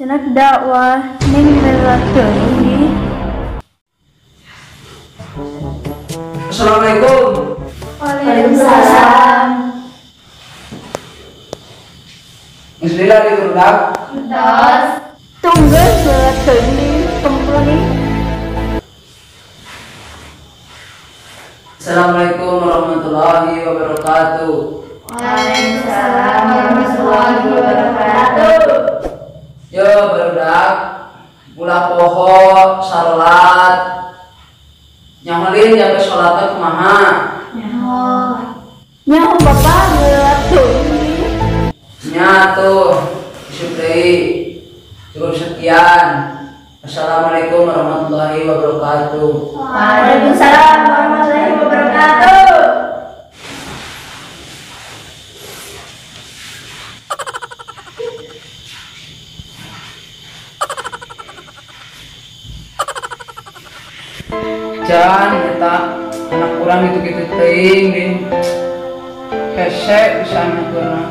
Cenah dakwah ning lewat deui. Assalamualaikum. Waalaikumsalam. Geus lila di budak. Entos. Tunggu lewat deui kempul nih. Assalamualaikum warahmatullahi wabarakatuh. Waalaikumsalam warahmatullahi wabarakatuh. Yo barudak, ulah poho salat. Nyamelin jaga salatna kumaha? Nyaho. Nyaho bapak lewat deui. Nya tuh, isuk deui. Cukup sekian. Assalamualaikum warahmatullahi wabarakatuh. Waalaikumsalam warahmatullahi wabarakatuh. Jan eta anak urang gitu-gitu teuing din. Hese pisan aturna.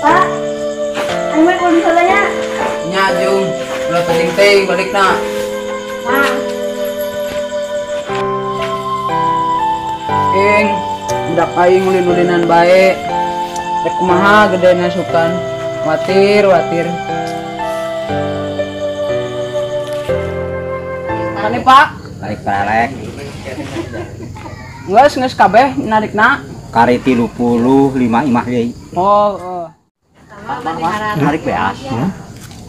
Pak, aing mah kudu salanya. Nya jeung ulah penting teuing balikna. Nah. Ing, budak aing ulin-ulinan bae. Rek kumaha gedena sukan. Watir, watir. Kani Pak? Balik paralek. Geus geus kabeh narikna. Kari 35 imah deui. Oh, oh. Narik beas.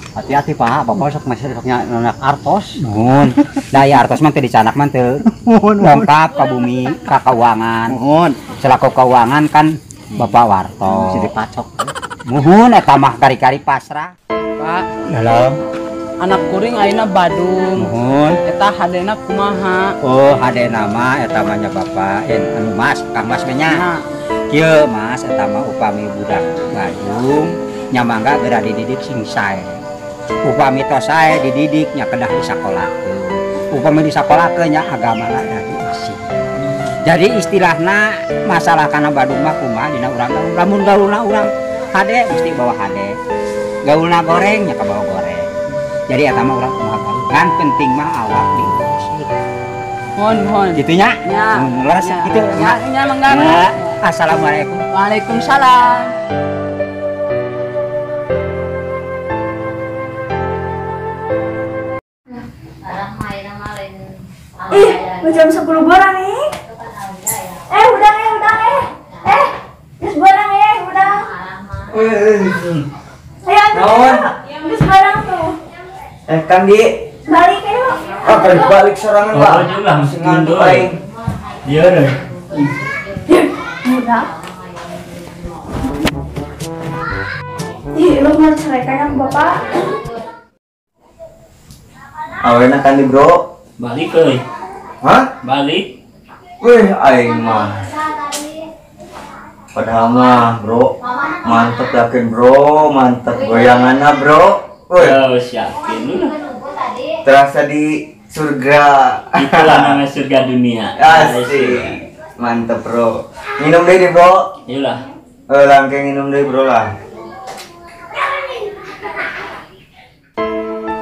Hati-hati Pak, bapak sok masih soknya nanak artos. Nuhun. Da ya artos mah teu dicanak mah teu lengkap ka bumi, ka keuangan. Nuhun. Selaku keuangan kan Bapak Warto. Mesti dipacok. Nuhun eta mah kari-kari pasrah. Pak, dalam anak kuring ayeuna Badung. Nuhun. Eta hadena kumaha? Oh, hadena mah eta mah nya Bapak anu Mas, Kang Mas nya. Nah. Kieu Mas eta mah upami budak Badung nya mangga geura dididik sing sae. Upami tos sae dididik nya kedah disakolakeun. Upami disakolakeun nya agamana dari isi. Jadi istilahna masalah kana Badung mah kumaha dina urang gaul. Lamun gaulna urang hade mesti bawa hade. Gaulna goreng nya kabawa goreng. Jadi eta mah urang kumaha gaul. Ngan penting mah awak diurus. Mohon, mohon. Gitu nya? Nya. Leres Nya. gitu Nya, nya mangga. Ya. Assalamualaikum. Waalaikumsalam. Ih, udah jam 10 barang nih. Udah eh. Geus barang udah. Ayo, Naon? Geus barang tuh. Kang Di. Balik ayo. Ah, balik sorangan, Pak. Oh, juga Sing ngantuk aing. Iya, deh. Udah. Ih, lu mau ceraikan aku, Bapak? Awena kan di, Bro. Balik euy. Hah? Balik. Wih, aing mah. Padahal mah, Bro. Mantep yakin, Bro. Mantep goyanganna, Bro. Wih. Oh, yakin lu. Terasa di surga. Itulah namanya surga dunia. Asik. Mantep, Bro. Minum deh nih, Bro. Iyalah. Langkeng minum deh, Bro lah.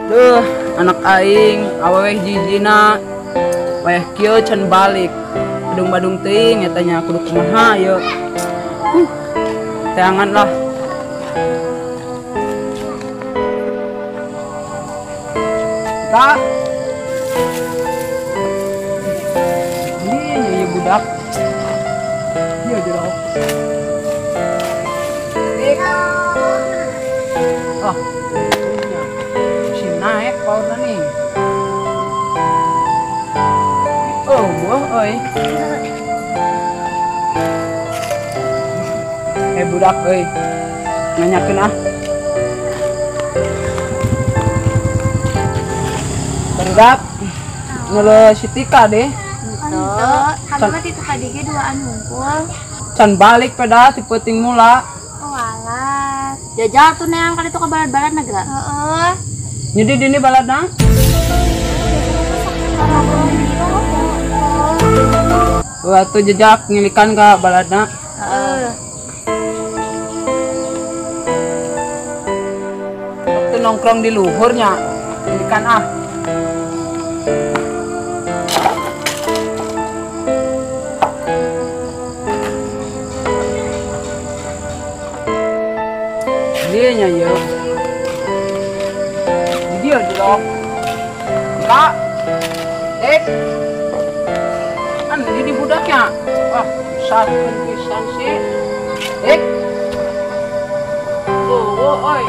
Duh, anak aing awewe jijina wayah kieu can balik. Badung-badung teuing eta nya kudu kumaha ieu. Teangan lah. Kak. Ini ieu budak. Ieu jero. Ik. Ah. Si naik powerna nih. Oh, buah euy. Budak euy. Nanyakeun ah. Budak ngeuleuh si Tika deh. Henteu, kami mah ti tadi ge duaan hungkul. Can balik peda ti peuting mula. Oh alah. Jajal tuh neang kali itu ke balad-balad naga. Heeh. Jadi dini baladna? Waktu jejak ngilikan ke baladna. Heeh. Waktu nongkrong di luhurnya, ngilikan ah. Dia nya yo. Dia dilok. Kak. Dek. Kan jadi budaknya. Wah, satu pisan sih. Dek. Oh, oi.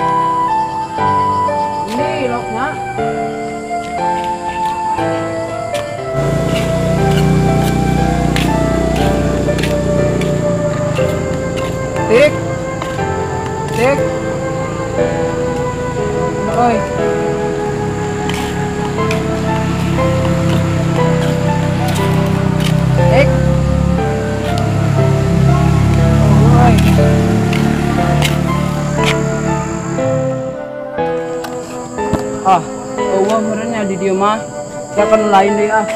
Ini loknya. Dek. Dek. Oi. Dek. Oi. Ah, eueuh meureun di dieu mah. Ya kan lain deui ah.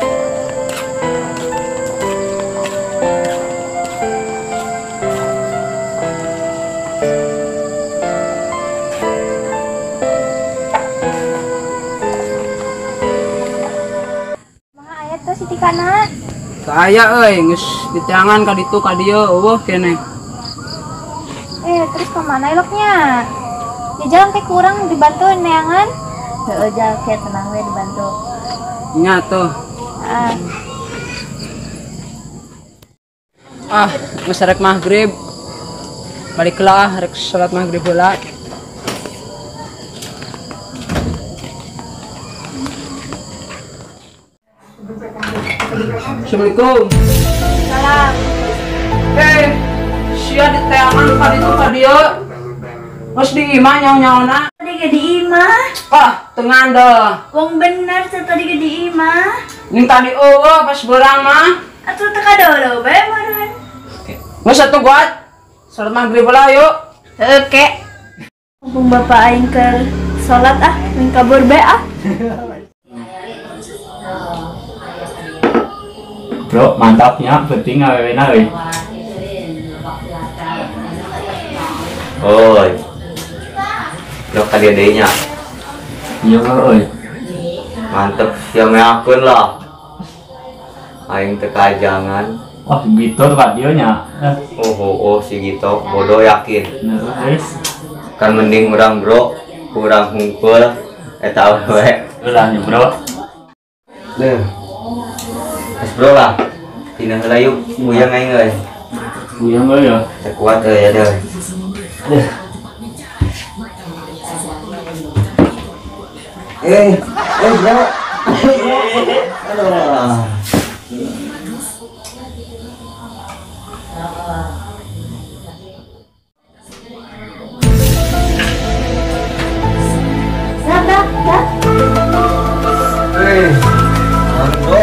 Kana saya euy geus diteangan ka ditu ka dieu eueuh keneh. Terus kemana eloknya? Di jalan teh kurang dibantu neangan. Heeh, jal ke tenang we dibantu. Nya tuh. Ah, geus rek maghrib. Balik lah rek salat maghrib heula. Assalamualaikum. Salam. Sia diteangan ka ditu ka dieu. Geus di imah nyaho-nyahona. Tadi ge di imah. Ah, teu ngandel. Wong bener teh tadi ge di imah. Ning tadi eueuh pas beurang mah. Atuh teu kadolo bae meureun. Geus atuh buat. Salat maghrib heula yuk. Heuh ke. Mumpung bapak aing keur salat ah, ming kabur bae ah. Bro, mantapnya penting awewena euy. Oi. Lo ka dieu deui nya. Iya euy. Mantep sia meakeun lah. Aing teu kajangan. Wah, gitu ka dieu nya. Oh, si gitu bodoh yakin. Heeh, kan mending urang bro, kurang hungkul eta awewe. Ulah nya bro. Leuh. Mas bro lah, tina heula yuk, buyang aing euy. Buyang euy ya. Teu kuat euy ya deuh. Bro. Aduh. Dah, dah. Bro.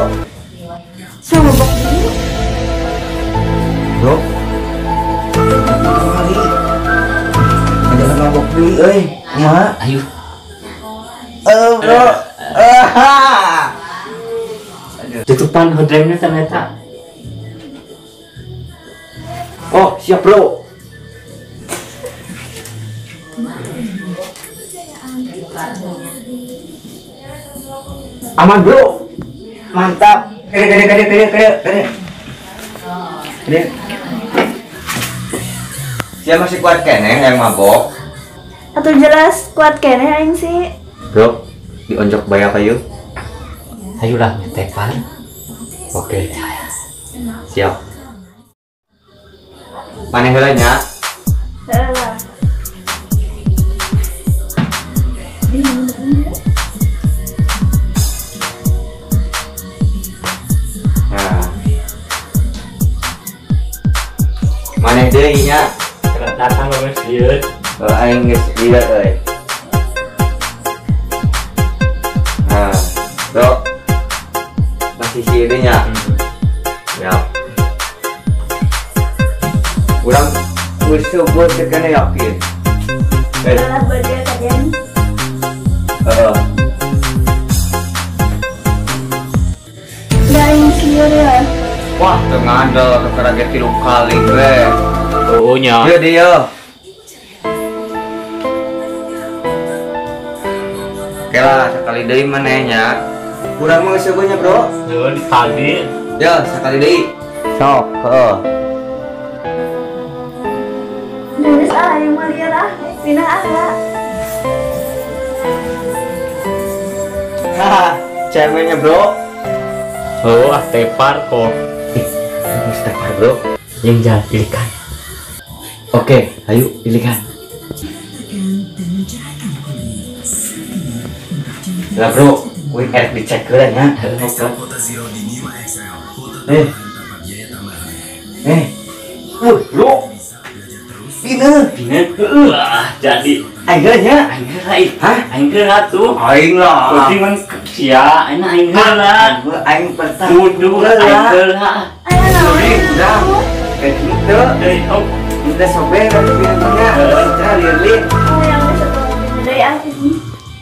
Sama bok dulu. Bro. Kemari. Jangan mabok deui euy. Kumaha? Ayo. Bro. Tutupan hodrengna ternyata. Oh, siap, bro. Aman, bro. Mantap. Kere. Dia masih kuat keneh yang mabok. Atau jelas kuat keneh aing sih. Bro, dionjok bayar kayu. Ayolah nyetekan. Oke. Siap. Maneh heula nya? Heula. Nah. Maneh deui nya? Datang geus lieur. Aing geus lieur euy. Nah, bro. Masih si ini nya. Ya. Urang geus sebut teh yakin. Lah buat dia kalian. Heeh. Dari siur ya. Wah, teu ngandel kakara ge 3 kali we. Oh nya. Ieu dia. Oke lah, sekali deui maneh nya. Kurang mah geus nya, Bro. Heuh, ditagi. Ya, sekali deui. Sok, heeh. Geus ah, aing mah lieur ah. Pindah ah lah. Haha, ceweknya, Bro. Oh, ah tepar kok. Ih, geus tepar, Bro. Yang jalan pilihkan. Oke, ayo pilihkan. Lah bro, wih erek dicek heula nya. Bro. Pina. Wah, jadi. Aing heula nya. Aing heula ih. Hah? Aing heula tuh. Aing lah. Kucing man sia, aing aing heula. Aing pertama. Kudu aing heula. Ayo, udah. Kayak gitu. Deui, oh. Kita sobek tapi pinanya. Citra lieur-lieur. Oh, yang geus deui ah sini.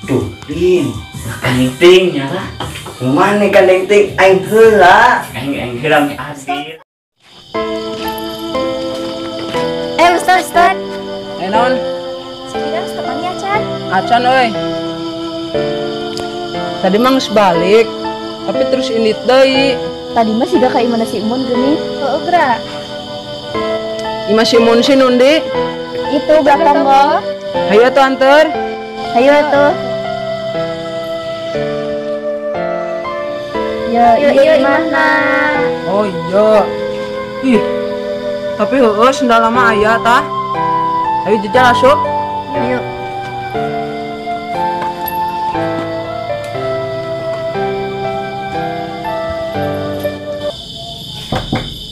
Tuh, Lin. Gandeng nya lah. Mana gandeng ting aing heula. Aing heula mi adil. Ustaz, Ustaz. Naon? Sekitar setepangnya acan. Acan euy. Tadi mah geus balik, tapi terus indit deui. Tadi mah siga ka imana si Imun geuning. Heueuh geura. Imah si Imun si nundi? Itu belakang lo. Hayu atuh anter. Hayu atuh. Yo yo imahna. Oh iya. Ih. Tapi heueuh sendal lama aya tah. Ayo jejal asup. Ayo.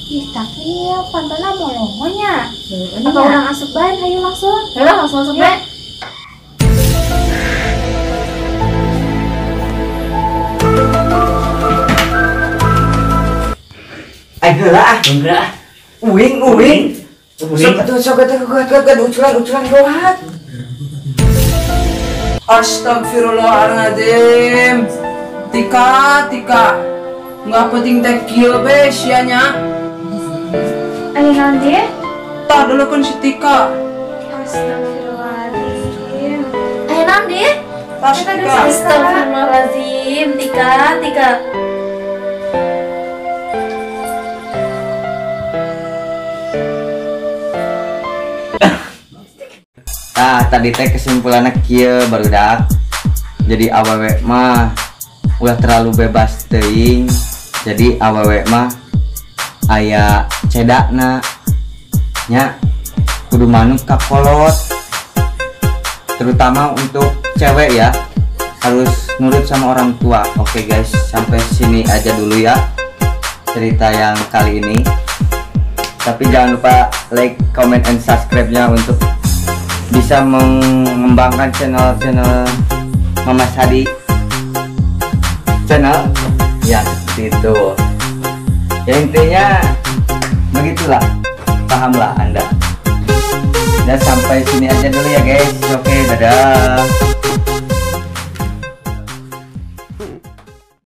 Ih, tapi ya pantana molongonya. Atau orang asup bae hayu langsung. Heula langsung asup bae. Aing heula ah. Enggak. Uing. Sok atuh sok atuh kuat uculan kuat. Astagfirullahaladzim. Tika. Nggak penting teh kieu be sia nya. Ayo naon dia? Tah dulu kan si Tika. Astagfirullahaladzim. Ayo naon dia? Tah si Tika. Astagfirullahaladzim, Tika. Nah, tadi teh kesimpulannya kieu barudak. Jadi awewe mah ulah terlalu bebas teuing. Jadi awewe mah aya cedakna nya kudu manut ka kolot. Terutama untuk cewek ya, harus nurut sama orang tua. Oke guys, sampai sini aja dulu ya cerita yang kali ini. Tapi jangan lupa like, comment, and subscribe-nya untuk bisa mengembangkan channel-channel Mama Sadi channel ya, seperti itu ya. Intinya begitulah, pahamlah Anda. Dan sampai sini aja dulu ya guys. Oke, dadah.